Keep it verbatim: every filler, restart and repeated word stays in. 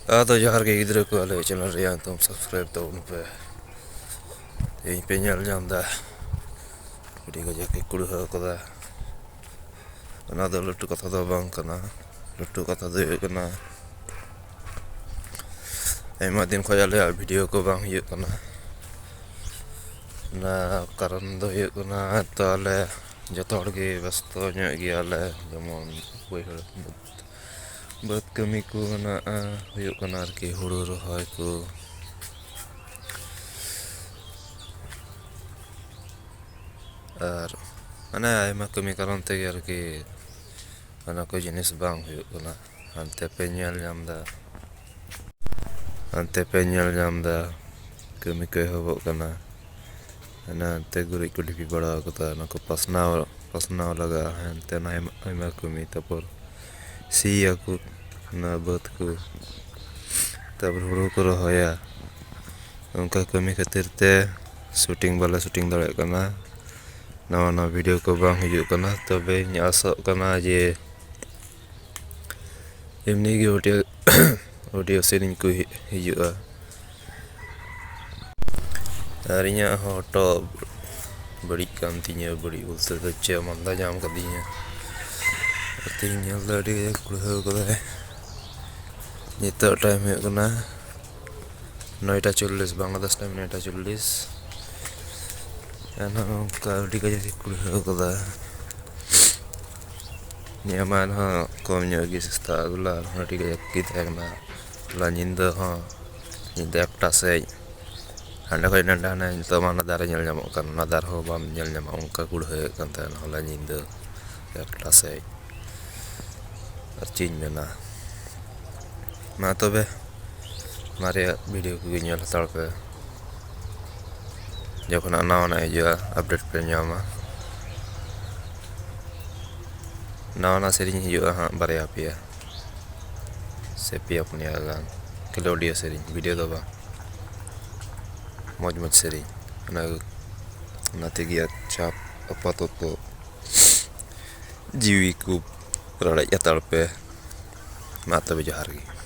ᱟᱫᱚ ᱡᱚᱦᱟᱨ ᱜᱮ ᱜᱤᱫᱽᱨᱟᱹ ᱠᱚ, ᱟᱞᱮ ᱪᱮᱱᱮᱞ ᱨᱮᱭᱟᱜ ᱧᱩᱛᱩᱢ ᱥᱟᱵᱥᱠᱨᱟᱭᱤᱵ ᱛᱟᱵᱚᱱ ᱯᱮ᱾ ᱛᱮᱦᱮᱧ ᱯᱮ ᱧᱮᱞ ᱧᱟᱢ ᱮᱫᱟ ᱟᱹᱰᱤ ᱠᱟᱡᱟᱠ ᱜᱮ ᱠᱩᱲᱦᱟᱹ ᱠᱟᱫᱟ᱾ ᱚᱱᱟ ᱫᱚ ᱞᱟᱹᱴᱩ ᱠᱟᱛᱷᱟ ᱫᱚ ᱵᱟᱝ ᱠᱟᱱᱟ᱾ ᱞᱟᱹᱴᱩ ᱠᱟᱛᱷᱟ ᱫᱚ ᱦᱩᱭᱩᱜ ᱠᱟᱱᱟ, ᱟᱭᱢᱟ ᱫᱤᱱ ᱠᱷᱚᱱ ᱟᱞᱮᱭᱟᱜ ᱵᱷᱤᱰᱤᱭᱳ ᱠᱚ ᱵᱟᱝ ᱦᱩᱭᱩᱜ ᱠᱟᱱᱟ᱾ ᱚᱱᱟ ᱠᱟᱨᱚᱱ ᱫᱚ ᱦᱩᱭᱩᱜ ᱠᱟᱱᱟ, ᱛᱚ ᱟᱞᱮ ᱡᱚᱛᱚ ᱦᱚᱲ ᱜᱮ ᱵᱮᱥᱛᱚ ᱧᱚᱜ ᱜᱮᱭᱟᱞᱮ, ᱡᱮᱢᱚᱱ ᱵᱟᱹᱭᱦᱟᱹᱲ ᱵᱟᱹᱫᱽ ᱠᱟᱹᱢᱤ ᱠᱚ ᱢᱮᱱᱟᱜᱼᱟ, ᱦᱩᱭᱩᱜ ᱠᱟᱱᱟ ᱟᱨᱠᱤ ᱦᱩᱲᱩ ᱨᱚᱦᱚᱭ ᱠᱚ, ᱟᱨ ᱢᱟᱱᱮ ᱟᱭᱢᱟ ᱠᱟᱹᱢᱤ ᱠᱟᱨᱚᱱ ᱛᱮᱜᱮ ᱟᱨᱠᱤ ᱚᱱᱟ ᱠᱚ ᱡᱤᱱᱤᱥ ᱵᱟᱝ ᱦᱩᱭᱩᱜ ᱠᱟᱱᱟ᱾ ᱦᱟᱱᱛᱮ ᱯᱮ ᱧᱮᱞ ᱧᱟᱢ ᱮᱫᱟ, ᱦᱟᱱᱛᱮ ᱯᱮ ᱧᱮᱞ ᱧᱟᱢ ᱮᱫᱟ, ᱠᱟᱹᱢᱤ ᱠᱚ ᱮᱦᱚᱵᱚᱜ ᱠᱟᱱᱟ᱾ ᱦᱟᱱᱮ ᱦᱟᱱᱛᱮ ᱜᱩᱨᱤᱡ ᱠᱚ ᱰᱷᱤᱯᱤ ᱵᱟᱲᱟ ᱠᱟᱫᱟ, ᱚᱱᱟ ᱠᱚ ᱯᱟᱥᱱᱟᱣ, ᱯᱟᱥᱱᱟᱣ ᱞᱟᱜᱟᱜᱼᱟ᱾ ᱦᱟᱱᱛᱮ ᱚᱱᱟ ᱟᱭᱢᱟ, ᱟᱭᱢᱟ ᱠᱟᱹᱢᱤ, ᱛᱟᱨᱯᱚᱨ ᱥᱤᱭᱟᱠᱚ ᱚᱱᱟ ᱵᱟᱹᱫᱽ ᱠᱚ, ᱛᱟᱨᱯᱚᱨ ᱦᱩᱲᱩ ᱠᱚ ᱨᱚᱦᱚᱭᱟ᱾ ᱚᱱᱠᱟ ᱠᱟᱹᱢᱤ ᱠᱷᱟᱹᱛᱤᱨ ᱛᱮ ᱥᱩᱴᱤᱝ ᱵᱟᱞᱮ ᱥᱩᱴᱤᱝ ᱫᱟᱲᱮᱭᱟᱜ ᱠᱟᱱᱟ, ᱱᱟᱣᱟ ᱱᱟᱣᱟ ᱵᱷᱤᱰᱤᱭᱳ ᱠᱚ ᱵᱟᱝ ᱦᱤᱡᱩᱜ ᱠᱟᱱᱟ᱾ ᱛᱚᱵᱮᱧ ᱟᱥᱚᱜ ᱠᱟᱱᱟ ᱡᱮ ᱮᱢᱱᱤ ᱜᱮ ᱚᱰᱤᱭᱳ, ᱚᱰᱤᱭᱳ ᱥᱮᱨᱮᱧ ᱠᱚ ᱦᱤ-, ᱦᱤᱡᱩᱜᱼᱟ᱾ ᱟᱨ ᱤᱧᱟᱹᱜ ᱦᱚᱸ ᱦᱚᱴᱚᱜ ᱵᱟᱹᱲᱤᱡ ᱠᱟᱱ ᱛᱤᱧᱟᱹ, ᱵᱟᱹᱲᱤᱡ ᱵᱚᱞᱛᱮ ᱫᱚ ᱪᱮᱫ ᱢᱟᱸᱫᱟ ᱧᱟᱢ ᱠᱟᱫᱤᱧᱟ᱾ ᱛᱮᱦᱮᱧ ᱧᱮᱞ ᱫᱚ ᱟᱹᱰᱤ ᱠᱟᱡᱟᱠ ᱠᱩᱲᱦᱟᱹᱣ ᱠᱟᱫᱟᱭ᱾ ᱱᱤᱛᱚᱜ ᱴᱟᱭᱤᱢ ᱦᱩᱭᱩᱜ ᱠᱟᱱᱟ ᱱᱚᱭᱴᱟ ᱪᱚᱞᱞᱤᱥ, ᱵᱟᱝᱞᱟᱫᱮᱥ ᱴᱟᱭᱤᱢ ᱱᱚᱭᱴᱟ ᱪᱚᱞᱞᱤᱥ᱾ ᱮᱱᱦᱚᱸ ᱚᱱᱠᱟ ᱟᱹᱰᱤ ᱠᱟᱡᱟᱠ ᱮ ᱠᱩᱲᱦᱟᱹᱣ ᱠᱟᱫᱟ᱾ ᱱᱤᱭᱟᱹ ᱢᱟ ᱮᱱᱦᱚᱸ ᱠᱚᱢ ᱧᱚᱜ ᱜᱮ ᱥᱮᱛᱟᱜ ᱵᱮᱞᱟ, ᱟᱨᱦᱚᱸ ᱟᱹᱰᱤ ᱠᱟᱡᱟᱠ ᱜᱮ ᱛᱟᱦᱮᱸ ᱠᱟᱱᱟ᱾ ᱦᱚᱞᱟ ᱧᱤᱫᱟᱹ ᱦᱚᱸ, ᱧᱤᱫᱟᱹ ᱮᱠᱴᱟ ᱥᱮᱫ ᱦᱟᱸᱰᱮ ᱠᱷᱚᱡ ᱱᱚᱸᱰᱮ, ᱦᱟᱱᱮ ᱱᱤᱛᱚᱜ ᱢᱟ ᱚᱱᱟ ᱫᱟᱨᱮ ᱧᱮᱞ ᱧᱟᱢᱚᱜ ᱠᱟᱱ, ᱚᱱᱟ ᱫᱟᱨᱮ ᱦᱚᱸ ᱵᱟᱢ ᱧᱮᱞ ᱧᱟᱢᱟ, ᱚᱱᱠᱟ ᱠᱩᱲᱦᱟᱹᱭᱮᱫ ᱠᱟᱱ ᱛᱟᱦᱮᱱᱟ ᱦᱚᱞᱟ ᱧᱤᱫᱟᱹ ᱮᱠᱴᱟ ᱥᱮᱫ᱾ ᱟᱨ ᱪᱮᱫ ᱤᱧ ᱢᱮᱱᱟ, ᱢᱟ ᱛᱚᱵᱮ ᱚᱱᱟ ᱨᱮᱭᱟᱜ ᱵᱷᱤᱰᱤᱭᱳ ᱠᱚᱜᱮ ᱧᱮᱞ ᱦᱟᱛᱟᱲ ᱯᱮ᱾ ᱡᱚᱠᱷᱚᱱ ᱱᱟᱣᱟ ᱱᱟᱜ ᱦᱤᱡᱩᱜᱼᱟ, ᱟᱯᱰᱮᱴ ᱯᱮ ᱧᱟᱢᱟ᱾ ᱱᱟᱣᱟ ᱱᱟᱜ ᱥᱮᱨᱮᱧ ᱦᱤᱡᱩᱜᱼᱟ ᱦᱟᱸᱜ, ᱵᱟᱨᱭᱟ ᱯᱮᱭᱟ ᱥᱮ ᱯᱮᱭᱟ ᱯᱩᱱᱭᱟ ᱜᱟᱱ, ᱠᱷᱟᱹᱞᱤ ᱚᱰᱤᱭᱳ ᱥᱮᱨᱮᱧ, ᱵᱷᱤᱰᱤᱭᱳ ᱫᱚ ᱵᱟᱝ᱾ ᱢᱚᱡᱽ ᱢᱚᱡᱽ ᱥᱮᱨᱮᱧ, ᱚᱱᱟ, ᱚᱱᱟ ᱛᱮᱜᱮ᱾ ᱟᱪᱪᱷᱟ, ᱟᱯᱟᱛᱚᱛᱚ ᱡᱤᱣᱤ ᱠᱚ ᱨᱟᱲᱮᱡ ᱦᱟᱛᱟᱲ ᱯᱮ᱾ ᱢᱟ ᱛᱚᱵᱮ, ᱡᱚᱦᱟᱨ ᱜᱮ᱾